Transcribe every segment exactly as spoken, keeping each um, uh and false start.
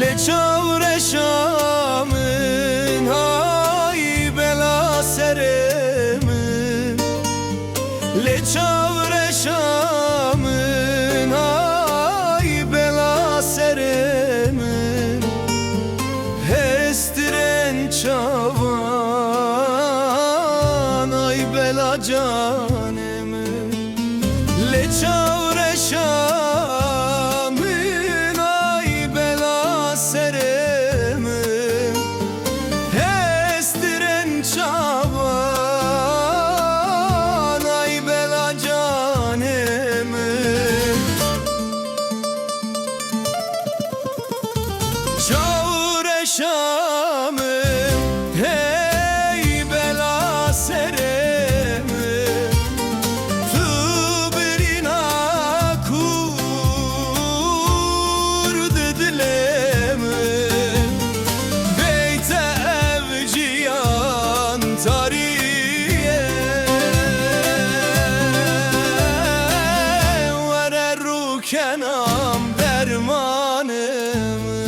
Lê çavreşa min, hay bela serê min. Lê çavreşa min, hay bela serê min. Hestirên çavan, ay bela canê min. Lê çavreşa min, ay bela serê min. Hestirên çavan, ay bela canê min. Çavreşa min, hey bela serê min. Tu birîna kûr di dilê min. Bê te ev jiyan tarî ye. Were rûkenam dermanê min.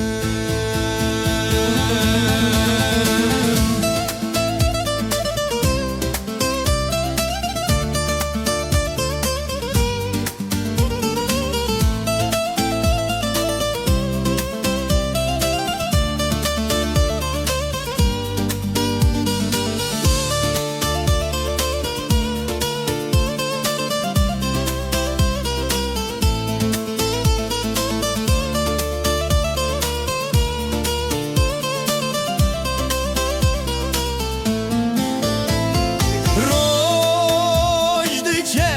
Roj dike,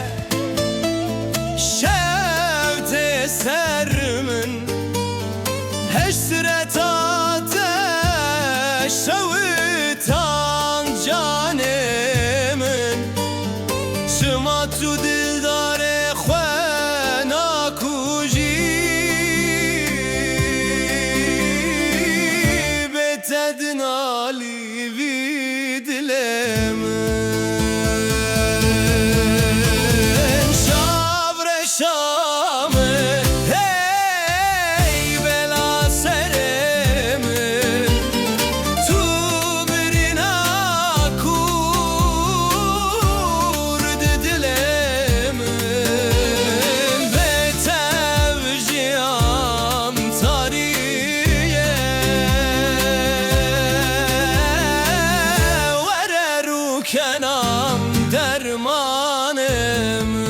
şev tê ser min. Hesreta te şewitan canê min. Çima tu dildarê xwe nakujî? Bê te dinalî vî dilê min. Çavreşa min, hey bela serê min. Tu birîna kûr di dilê min. Bê te ev jiyan tarî ye. Were rûkenam dermanê min.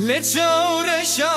Lê çawreşa